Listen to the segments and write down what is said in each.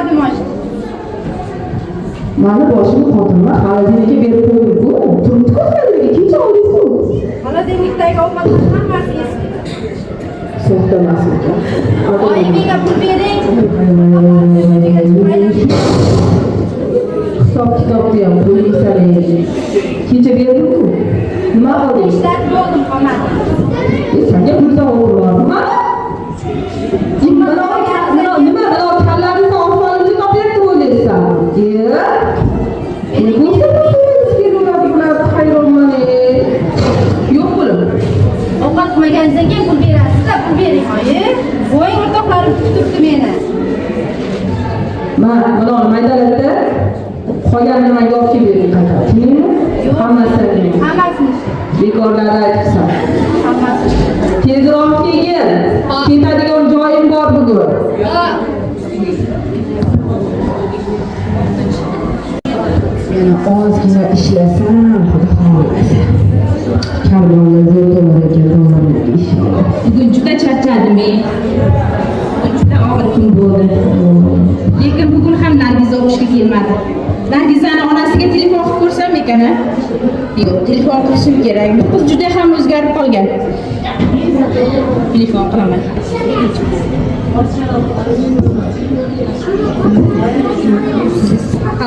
Ishladim oshni. Mani boshimni qotirma, холодильник ka berib qo'ydim-ku. Turibdi-ku холодильник ka, kecha oldingiz-ku. Холодильник dagi ovqatlar hammasi eski. Soxta emas ekan. Oyi, menga pul bering. Hisob kitobni ham qo'ymaysan. Kecha berdim-ku. Nima qilding? Ishlatib bo'ldim, qolmadi. E, senga pul savol bormi? Nima, nima, kallamizni osmonimizga topyapti o'ylaysan? E? Kelaveradi bular, hayronman. E. Yo'q pulim. Ovqat qilmaganingizdan keyin pul berasiz-da, pul bering, oyi. Bo'ying o'rtoqlarim kutib turibdi meni. Man buni maydalatda qolganini menga olib kelib bering qaytarib. Tushundingmi? Hammasini. Hammasini ishlat. Bekorlarni aytibsan. Hammasini. Tezroq kelgin. Ketadigan joyim bor bugun. Yo'q. Yana ozgina ishlasam, xudo xohlasa. Karvonlar zo'r bo'lar ekan, dollarlarga inshaalloh. Bugun juda charchadim men. Bugun juda og'ir kun bo'ldi. Lekin bugun ham Nargiza o'qishga kelmadi. Nargizani onasiga telefon qilib ko'rsam ekan, a? Yo'q, telefon qilishim kerak. Bu qiz juda ham o'zgarib qolgan. Telefon qilaman.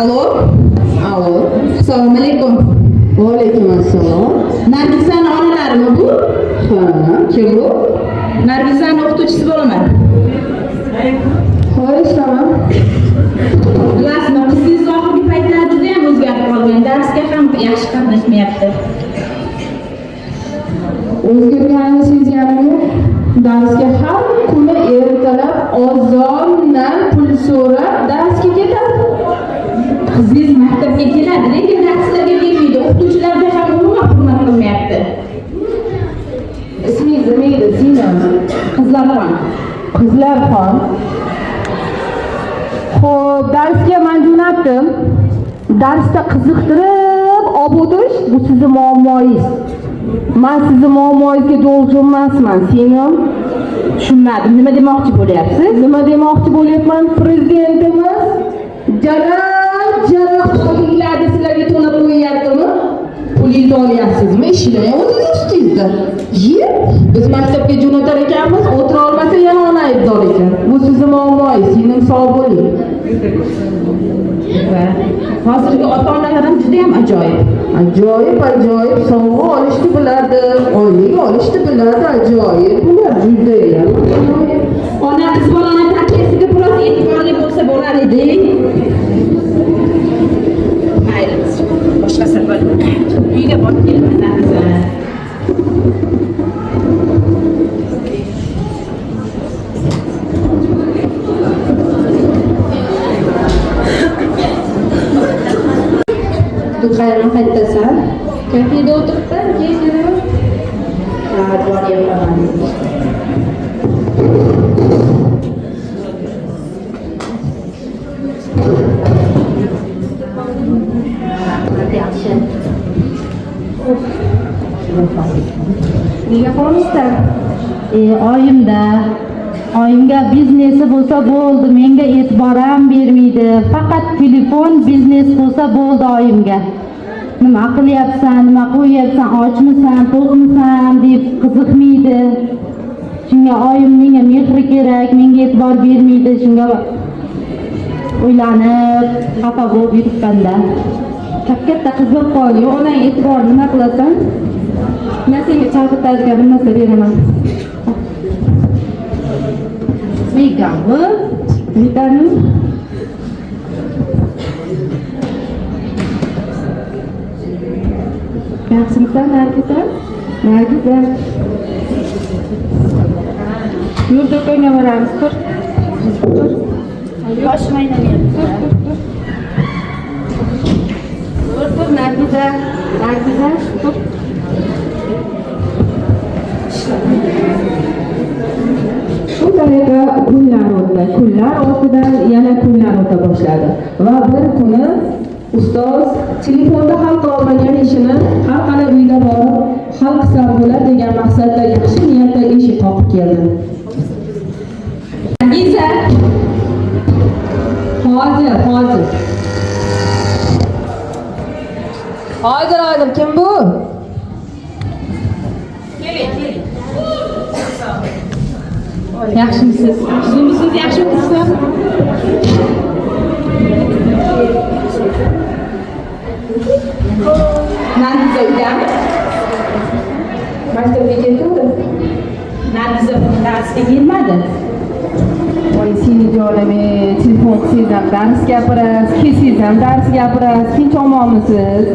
Allo? Allo. Assalomu alaykum. Va alaykum assalom. Nargizani onalarimi bu? Ha, kim bu? Nargizani o'qituvchisi bo'laman. Xo'sh, tamam. Bilasizmi, qizingiz oxirgi paytlarda juda ham o'zgarib qolgan. Darsga ham yaxshi qatnashmayapti. O'zgarganini sezganim yo'q. Darsga har kuni ertalab ozondan pul so'rab darsga ketadi. Qizingiz maktabga keladi, lekin darslarga kelmaydi. O'qituvchilarga ham umuman hurmat qilmayapti. Ismingiz nima edi, singlim? Qizlarxon. Qizlarxon. Xo'p, darsga men jo'natdim. Darsda qiziqtirib olib o'tirish bu sizni muammoyingiz. Men sizni muammoyingizga должен emasman, singlim. Tushunmadim, nima demoqchi bo'lyapsiz? Nima demoqchi bo'lyapman? Prezidentimiz jalal jalal oyliklarni sizlarga to'lab qo'yyaptimi? Pulingizni olyapsizmi? Ishlang o'zingiz ustingizda. Ye, biz maktabga jo'natar ekanmiz, o'tira olmasa yana ona aybdor ekan. Bu sizni muammoyingiz, singlim, sog' bo'ling. Va hozirgi ota-onalar ham juda ham ajoyib. Ajoyib, ajoyib sovg'a olishni biladi, oylik olishni biladi, ajoyib bular judayam ajoyib. Ona qiz bolani tarbiyasiga biroz e'tiborli bo'lsa bo'lar edi. Mayli, boshqa safar uyga borib kelaman Nargiza. Duxayron qayerdasan? Kafeda o'tiribman, keyin kelaman. Ha, boryapman. Yaxshi. Nega qolmishsan? E, oyimda oyimga biznesi bo'lsa bo'ldi, menga e'tibor ham bermaydi. Faqat telefon, biznes bo'lsa bo'ldi oyimga. Nima qilyapsan, nima qo'yyapsan, ochmisan, to'qmisan deb qiziqmaydi. Shunga oyim menga mehri kerak, menga e'tibor bermaydi. Shunga o'ylanib xafa bo'lib yuribmanda. Katta qiz bo'lib qolding, onang e'tiborini nima qilasan? Men senga chalg'itadigan bir narsa beraman. Megami? Vitamin. Yaxshimisan, Nargiza? Nargiza. Yur, do'konga boramiz, tur. Tur. Boshim aylanyapti. Tur, tur, tur. Tur, tur, Nargiza. Nargiza, tur. Shu tariqa kunlar o'tdi. Kunlar ortidan yana kunlar o'ta boshladi. Va bir kuni ustoz telefonda hal qila olmagan ishini har qalay uyda borib hal qilsam bo'ladi degan maqsadda yaxshi niyatda eshik qoqib keldi. Nargiza, Ha, Hozir, hozir, kim bu? Yaxshimisiz? Tuzukmisiz? Yaxshi o'tiribsiz? Nargiza uydami? Maktabga ketuvdi. Nargiza bugun darsga kelmadi. Voy seni jonim, telefon qilsangiz ham dars gapirasiz, kelsangiz ham dars gapirasiz. Tinch omonmisiz?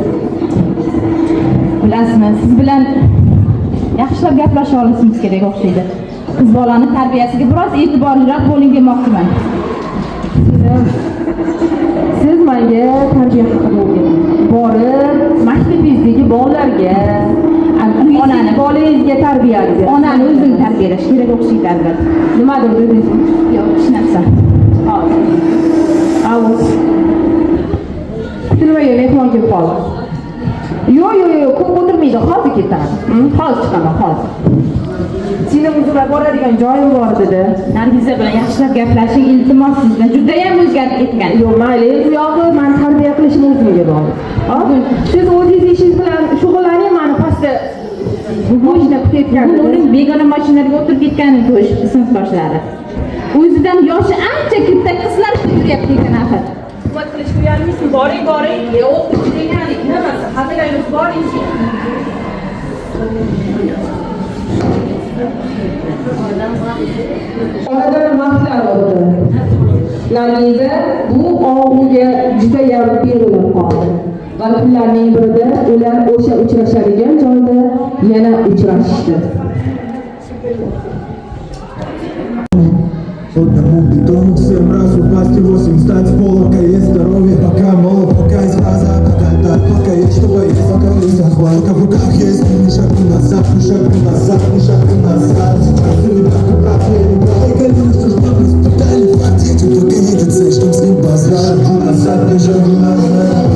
Bilasizmi, siz bilan yaxshilab gaplasha olishimiz kerak o'xshaydi. Qiz bolani tarbiyasiga biroz e'tiborliroq bo'ling demoqchiman. Siz menga tarbiya haqida o'rgating. Borib, maktabingizdagi bolalarga, Onani bolangizga tarbiyani bering. Onani o'zini tarbiyalash kerak o'xshaydi albatta. Nimadir dedingiz? Yo'q, hech narsa. Hozir. Alo. Kutilmagan mehmon kelib qoldi. Yo'q, yo'q, yo'q, ko'p o'tirmaydi, hozir ketaman. Hozir chiqaman, hozir. Seni o'zimga boradigan joyim bor dedi. Nargiza bilan yaxshilab gaplashing, iltimos sizdan. Judayam o'zgarib ketgan. Yo'q, mayli, u yog'i mani tarbiya qilishim o'zimga bog'liq. Siz o'zingiz ishingiz bilan shug'ullaning, mani pastda mashina kutayotgan. Bugun uning begona mashinalarga o'tirib ketganini ko'rishibdi sinfdoshlari. O'zidan yoshi ancha katta qizlar yuryapti ekan axir. Tuhmat qilishga uyalmaysan, boring, boring. O'qituvchi deganing nimasi? Hazillaymiz, boring. Oradan vaqtlar o'tdi. Nargiza bu og'uga judayam berilib qoldi. Va kunlarning birida ular o'sha uchrashadigan joyda yana uchrashishdi. Одному бетону всем раз упасть и восемь встать с пола, пока есть здоровье, пока молод, пока есть фраза, пока так, пока есть что есть, пока есть охватка в руках есть, ни шагу назад, ни шагу назад, ни шагу назад. Сейчас ребята, братья, ребята, и колено, что ждет, испытали факт, едет, только едет, слишком с ним базар. Шагу назад, ни шагу назад.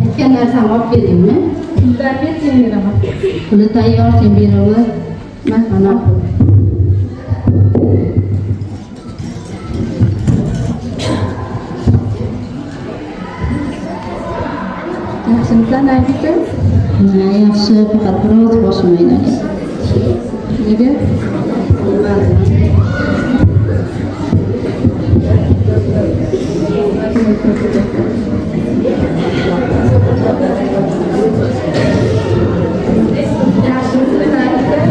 Aytgan narsamni olib keldingmi? Pullar beraman. Puli tayyor, sen beraver. Mana pul. Yaxshimisan, Nargiza? Ha, yaxshi, faqat biroz boshim aylanyapti. Nega? Bilmadim. Yaxshimisiz, Nargiza?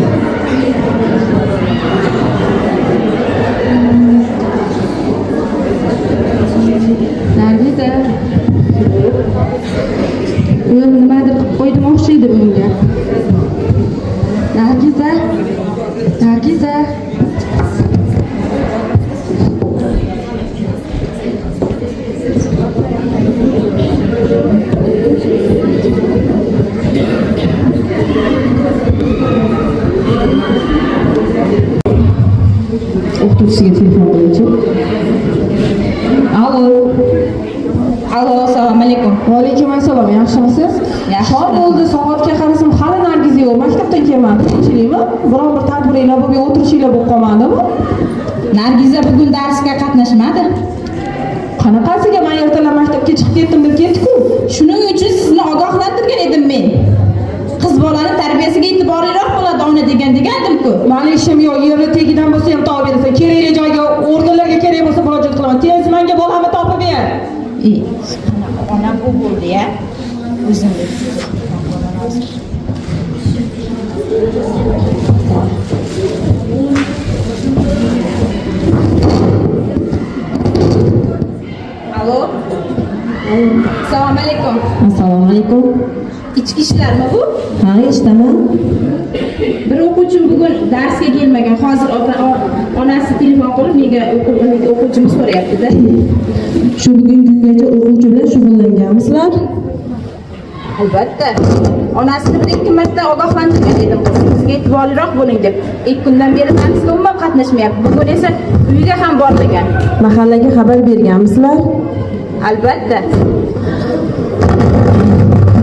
Nargiza. O'zi nimadir qilib qo'ydim o'xshaydi bunga. Nargiza. Nargiza. O'qituvchisiga telefon qilaychi. Alo. Allo, assalomu alaykum. Va alaykum assalom, yaxshimisiz? Yaxshi. Soat bo'ldi, soatga qarasam hali Nargiza yo'q. Maktabdan kelmadi, tinchlikmi? Biron bir tadbiringlar bo'lib, o'tirishinglar bo'lib qolmadimi? Nargiza bugun darsga qatnashmadi. Qanaqasiga? Men ertalab maktabga chiqib ketdim deb ketdi-ku. Shuning uchun sizni ogohlantirgan edim men. Qiz bolani tarbiyasiga e'tiborliroq bo'ladi ona degan degandim-ku. Mani ishim yo'q, yerni tagidan bo'lsa ham topib berasan. Kerakli joyga, organlarga kerak bo'lsa murojaat qilaman. Tez menga bolamni topib ber. E, qanaqa ona bu bo'ldi ya? O'zim Allo. Assalomu alaykum. Assalomu alaykum. Ichki ishlarmi bu? Ha, eshitaman. Bir o'quvchim bugun darsga kelmagan. Hozir onasi telefon qilib nega o'quvchimiz so'rayapti-da. Shu bugungi kungacha o'quvchi bilan shug'ullanganmisizlar? Albatta. Onasini bir ikki marta ogohlantirgan edim, qizingizga e'tiborliroq bo'ling deb. 2 kundan beri darsga umuman qatnashmayapti. Bugun esa uyga ham bormagan. Mahallaga xabar berganmisizlar? Albatta.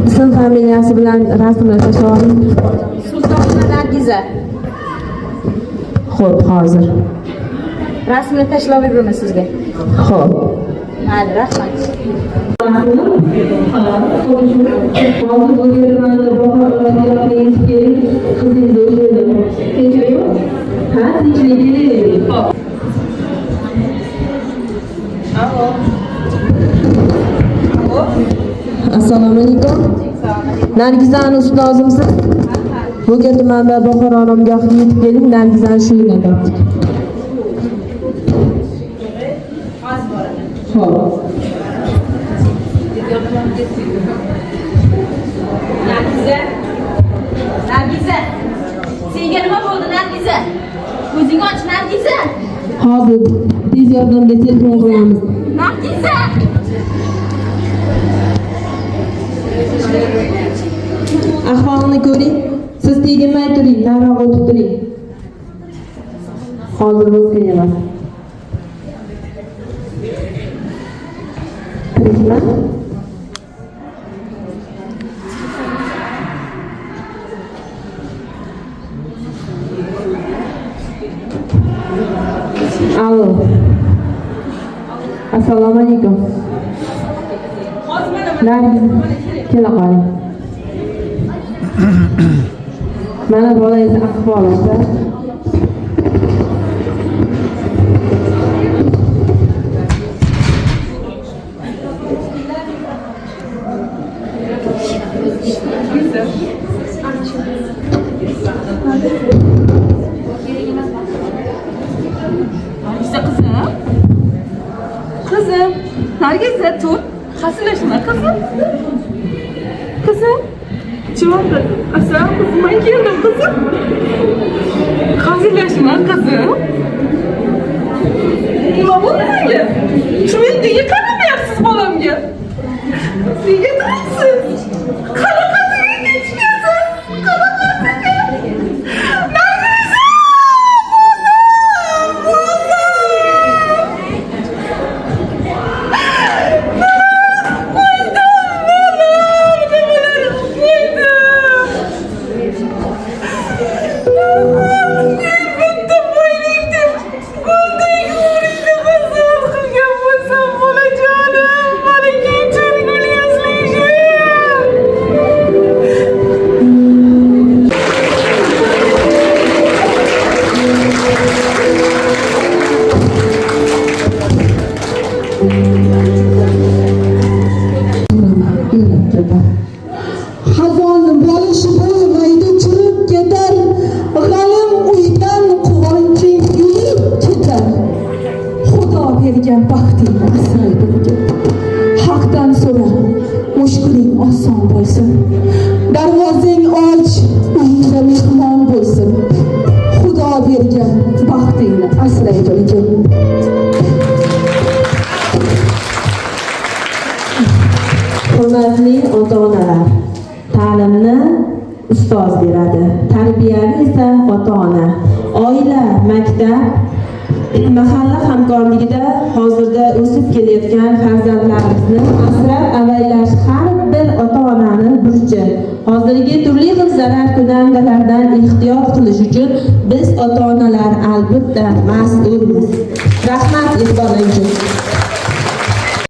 Ism familiyasi bilan rasmini tashlab oling. Sultonova Nargiza. Xo'p, hozir. Rasmini tashlab beraman sizga. Xo'p. Mayli, rahmat. Hozir bu yerda Bahor yetib keling, qizingizni o'sha yerda. Tinchlikmi? Ha, tinchlik, keling. Ho'p. Alo. Alo. Assalomu alaykum. Nargizani ustozimsiz? Bo'ka tumanida Bahor oromgohiga yetib keling, Nargizani shu yerdan topdik. Hozir boraman. Xo'p. Nargiza. Nargiza. Senga nima bo'ldi, Nargiza? Ko'zingni och, Nargiza. Hozir tez yordamga telefon qilamiz. Nargiza. Ahvolini ko'ring. Siz teginmay turing, nariroq o'tib turing. Hozir mumkin emas. Tirikmi? Alo. Assalomu alaykum. Hozir mana Nargiz, kela qoling. Mana bolangiz ahvoli, opa. Nargiza qizim. Qizim, Nargiza tur. Hazillashma qizim. Qizim. Javob Asal qizim, men keldim qizim. Hazillashma qizim. Nima bo'ldi senga? Nega qaramayapsiz bolamga? Nega turibsiz? Qanaqasiga kechgasiz? Qanaqasiga? Nargiza! Bolam! Bolam! Qo'ydim, bolam! Nimalar qo'ydim? Bitta boylik deb guldek umringni xizmat qilgan bo'lsam, bolajonim, mani kechir, gul yuzlishim. Xazon bolishi bo'lmaydi, chirib ketar. G'anim uydan quvonching yurib ketar. Xudo bergan baxtingni asray bilgin. Haqdan so'ra, mushkuling oson bo'lsin. Darvozang och, uyingda mehmon bo'lsin. Xudo bergan baxtingni asray bilgin. Hurmatli ota-onalar, ta'limni ustoz beradi, tarbiyani esa ota-ona. Oila, maktab, mahalla hamkorligida hozirda o'sib kelayotgan farzandlarimizni asrab avaylash har bir ota-onani burchi. Hozirgi turli xil zarar ko'randalardan ehtiyot qilish uchun biz ota-onalar albatta mas'ulmiz.